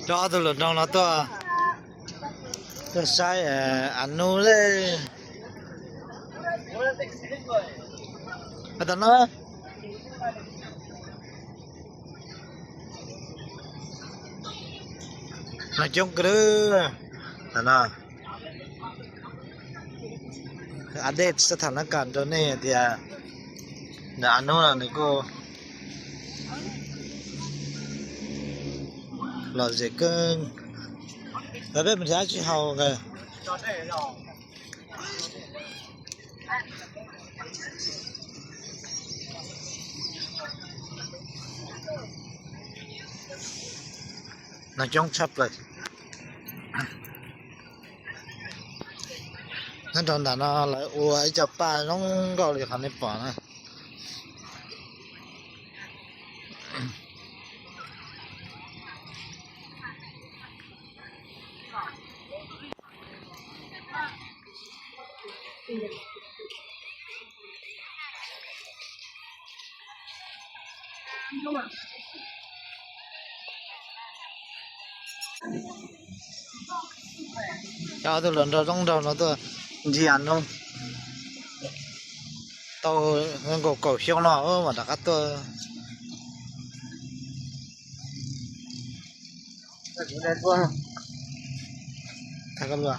Cho tui lượt nong nó tua. Tua sai, ờ, ăn nu lê. Ata nó. Nó chống cái đứa. Ata nó. ອັບເດດສະຖານະການຕອນນີ້ ທີ່ ອາ ອາໂນລະນີ້ກໍຫຼໍ່ເສຍເກີນ ແບບເປັນຊາວຊິເຮົາກໍ ນາຈົ່ງຊັບເລີຍ. ນັ້ນຕອນນັ້ນເນາະ ລະໂອ ໄອ້ເຈົ້າປ່ານ້ອງກໍເລີຍຄັນໄດ້ປອນນະ. ເຈົ້າ ຕົວເລີນເຮົາຕ້ອງເດົາເນາະ ຕົວຈີອັນເນາະ ໂຕເງິນກໍເກົ່າຂຽວເນາະ ເອີ ວ່າແຕ່ກັບຕົວ ແຕ່ກັບຕົວ.